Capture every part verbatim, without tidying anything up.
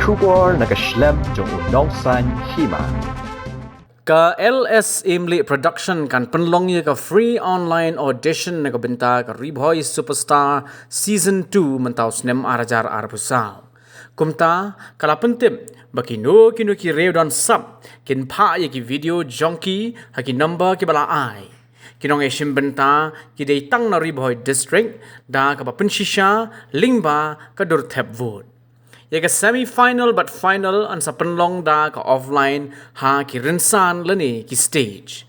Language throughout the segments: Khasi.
Khubor na ka shlem jong u nongsaiñ hima. Ka L S Imli Production kan pynlong ïa ka free online audition na ka bynta ka Ri Bhoi Superstar Season two mynta u snem ar hajar arphew saw. Kumta, ka la pyntip ba kino kino ki riew don sap kin phah ïa ki video jong ki ha ki number kiba la ai. Ki nongïashim bynta ki dei tang na Ri Bhoi District da kaba pynshisha lyngba ka dur thep vote. Ïa ka semi final bad final yn sa pynlong da ka offline ha ki rynsan lane ki stage.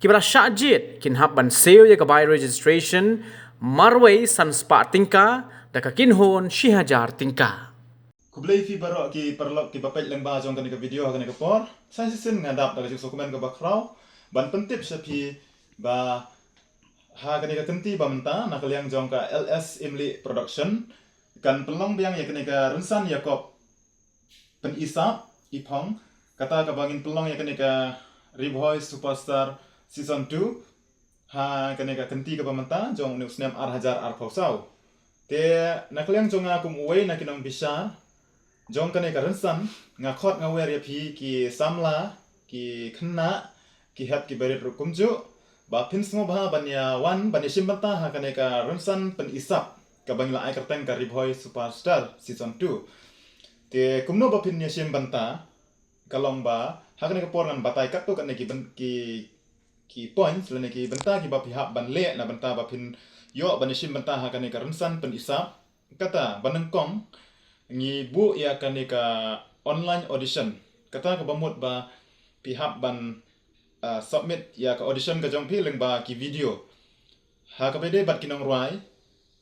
Kiba la shah jied kin hap ban siew ïa ka bai registration marwei san spah tyngka da ka kynhun shi hajar tyngka. Khublei phi baroh ki paralok kiba peit lyngba jong kane ka video ha kane ka por. Sa shisien nga dap da ka jingsngewkmen kaba khraw ban pyntip sha phi ba ha kane ka kynti ba mynta na ka liang jong ka L S Imli Production kan pynlong biang ïa kane ka rynsan ïakob pyni sap i phong, kata kaba ngin pynlong ïa kane ka Ri Bhoi Superstar Season two ha kane ka kynti kaba mynta jong une u snem ar hajar arphew saw. Te na ka liang jong nga kum uwei na ki nongbishar jong kane ka rynsan, nga khot nga wer ïa phi ki samla, ki khynnah, ki hep ki barit ruh kumjuh ba phin sngewbha ban ïa wan ban ïashim bynta ha kane ka rynsan pyni sap kaba ngi la ai kyrteng ka Ri Bhoi Superstar Season two. Te kumno ba phin ïashim bynta? Ka long ba ha kane ka por ngan batai katto katne ki byn-, ki, ki points lane ki bynta kiba phi hap ban leh na bynta ba phin ïoh ban ïashim bynta ha kane ka rynsan pyni sap. Kata ba nyngkong ngi buh ïa kane ka online audition. Kata kaba mut ba phi hap ban, ah, submit ïa ka audition ka jong phi lyngba ki video. Ha kaba ïadei bad ki nongrwai,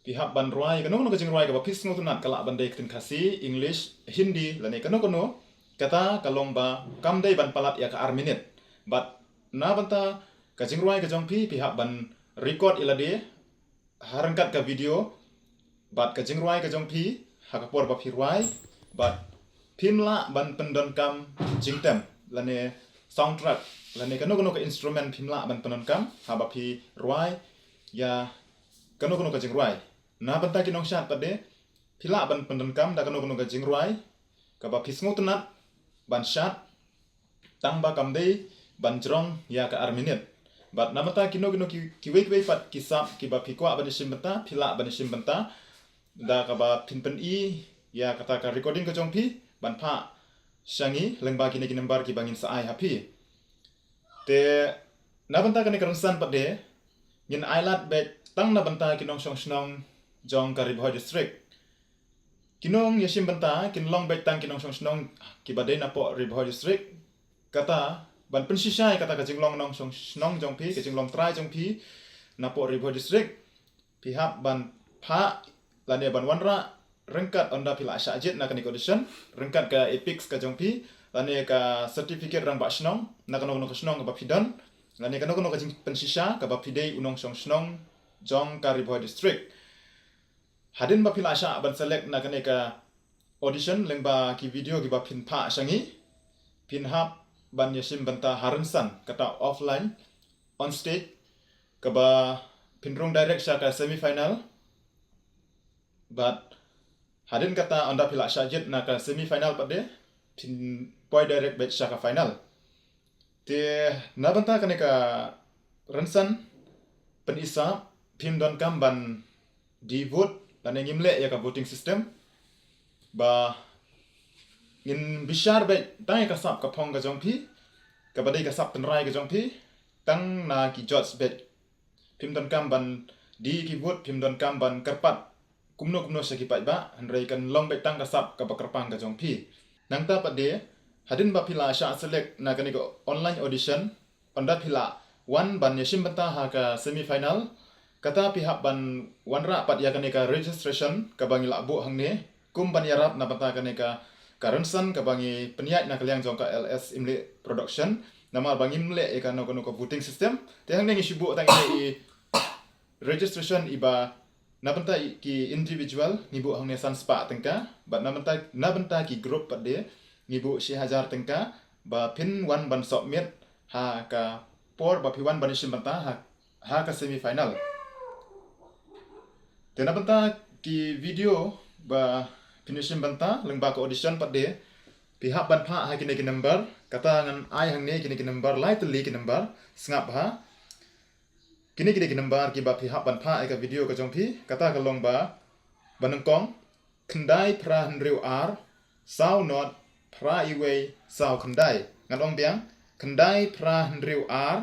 phi hap ban rwai kano kano ka jingrwai kaba phi sngewtynnat, ka lah ban dei ktien Khasi, English, Hindi lane kano kano. Kata ka long ba kam dei ban palat ïa ka ar minit. Bad na bynta ka jingrwai ka jong phi, phi hap ban record ïa lade ha ryngkat ka video bad ka jingrwai ka jong phi ha ka por ba phi rwai, bad phim lah ban pyndonkam jingtem lane soundtrack lane kano kano ka instrument phim lah ban pyndonkam haba phi rwai ïa kano kano ka jingrwai. Na bynta ki nongshad pat de, phi lah ban pyndonkam da kano kano ka jingrwai kaba phi sngewtynnat ban shad, tang ba kam dei ban jrong ïa ka ar minit. Bad na bynta kino kino ki, kiwei kiwei pat ki sap kiba phi kwah ban ïashim bynta, phi lah ban ïashim bynta da kaba phin pyni ïa kata ka recording ka jong phi ban phah sha ngi lyngba kine ki number kiba ngin sa ai ha phi. Te na bynta kane ka rynsan pat de, ngin ailad beit tang na bynta ki nongshong shnong jong ka Ri Bhoi District. Ki nongïashim bynta kin long beit tang ki nongshong shnong kiba dei napoh Ri Bhoi District. Kata ban pynshisha ïa kata ka jinglong nongshong shnong jong phi, ka jinglong trai jong phi napoh Ri Bhoi District, phi hap ban phah lane ban wanrah ryngkat ynda phi la shah jied na kane ka audition, ryngkat ka EPIC ka jong phi lane ka certificate rangbah shnong na kano kano ka shnong kaba phi don, lane kano kano ka jingpynshisha kaba phi dei u nongshong shnong jong ka Ri Bhoi District. Hadien ba phi la shah ban select na kane ka audition lyngba ki video kiba phin phah sha ngi, phin hap ban ïashim bynta ha rynsan, kata offline, on stage, kaba phin rung direct sha ka semi final. Bad hadien kata ynda phi la shah jied na ka semi final pat de, phin poi direct beit sha ka final. Te na bynta kane ka rynsan pyni sap, phim donkam ban die vote lane ngim leh ïa ka voting system. Ba ngin bishar beit tang ïa ka sap ka phong ka jong phi, kaba dei ka sap tynrai ka jong phi, tang na ki judge beit. Phim donkam ban die ki vote, phim donkam ban kyrpad kumno kumno sha ki paidbah, hynrei kan long beit tang ka sap kaba kyrpang ka jong phi. Nangta pat de, hadien ba phi la shah select na kane ka online audition, ynda phi la wan ban ïashim bynta ha ka semi final, kata phi hap ban wanrah pat ïa kane ka registration kaba ngi la buh hangne, kum ban ïarap na bynta kane ka, ka rynsan kaba ngi pynïaid na ka liang jong ka L S Imli Production. Namar ba ngim leh ïa kano kano ka voting system, te hangne ngi shu buh tang ïa i registration iba na bynta i, ki individual ngi buh hangne san spah tyngka, bad na bynta, na bynta ki group pat de ngi buh shi hajar tyngka, ba phin wan ban submit ha ka por ba phi wan ban ïashim bynta ha, ha ka semi final. Te na bynta ki video ba phin ïashim bynta lyngba ka audition pat de, Phi hap ban phah ha kine ki number, kata ngan ai hangne kine ki number, lai tylli ki number, sngap ha. Kine kine ki number kiba phi hap ban phah ïa ka video ka jong phi, kata ka long ba, ba nyngkong, khyndai phra hynriew ar, saw not, phra iwei, saw khyndai. Ngan ong biang, khyndai phra hynriew ar,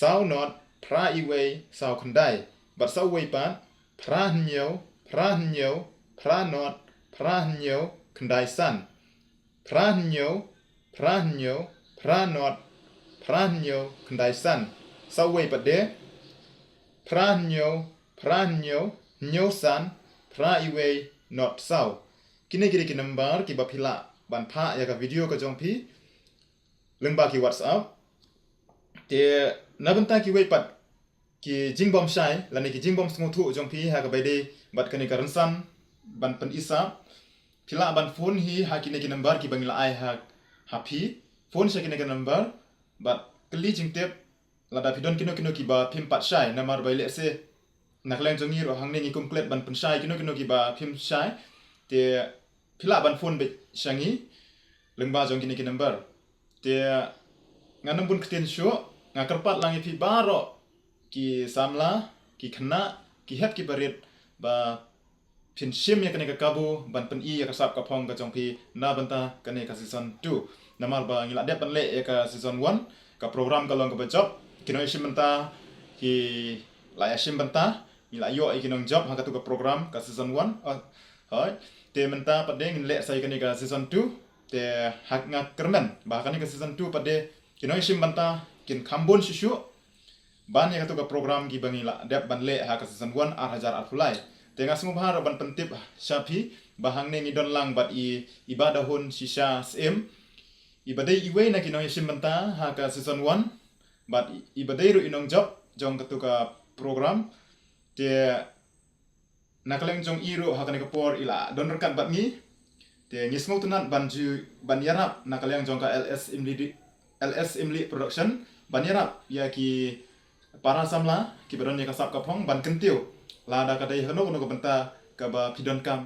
saw not, phra iwei, saw khyndai. Bad sa uwei pat, phra hynñiew, phra hynñiew, phra not, phra hynñiew, khyndai san. Phra hynñiew, phra hynñiew, phra not, phra hynñiew, khyndai san. Sa uwei pat de, phra hynñiew, phra hynñiew, hynñiew san, phra iwei, not saw. Kine kine ki number kiba phi lah ban phah ïa ka video ka jong phi lyngba ki WhatsApp. Te na bynta kiwei pat ki jingbym shai lane ki jingbym sngewthuh jong phi ha kaba ïadei bad kane ka rynsan ban pyni sap, phi lah ban phone hi ha kine ki number kiba ngi la ai ha, ha phi. Phone sha kine ki number bad kylli jingtip lada phi don kino kino kiba phim pat shai, namar ba lehse na ka liang jong ngi ruh hangne ngi kum klet ban pynshai kino kino kiba phim shai. Te phi lah ban phone beit sha ngi lyngba jong kine ki number. Te ngan ym bun ktien shuh, nga kyrpad lang ïa phi baroh ki samla, ki khynnah, ki hep ki barit ba phin shim ïa kane ka kabu ban pyni ïa ka sap ka phong ka jong phi na bynta kane ka season two. Namar ba ngi la dep ban leh ïa ka season one, ka program ka long kaba jop, ki nongïashim bynta ki la ïashim bynta, ngi la ïoh ïa ki nongjop ha katu ka program ka season one. Oh, hooid. Te mynta pat de ngin leh sa ïa kane ka season two. Te ha, nga kyrmen ba ha kane ka season two pat de ki nongïashim bynta kin kham bun shuh shuh ban ïa katu ka program kiba ngi la dep ban leh ha ka season one ar hajar arphew lai. Te nga sngewbha ruh ban pyntip sha phi ba hangne ngi don lang bad i, i Bah Dahun Shisha Syiem, iba dei iwei na ki nongïashim bynta ha ka season one bad i, iba dei ruh i nongjop jong katu ka program. Te na ka liang jong i ruh ha kane ka por i la don ryngkat bad ngi. Te ngi sngewtynnat ban ju, ban ïarap na ka liang jong ka L S Imli, L S Imli Production ban ïarap ïa ki para samla kiba don ïa ka sap ka phong ban kyntiew lada ka dei ha kano kano ka bynta kaba phi donkam.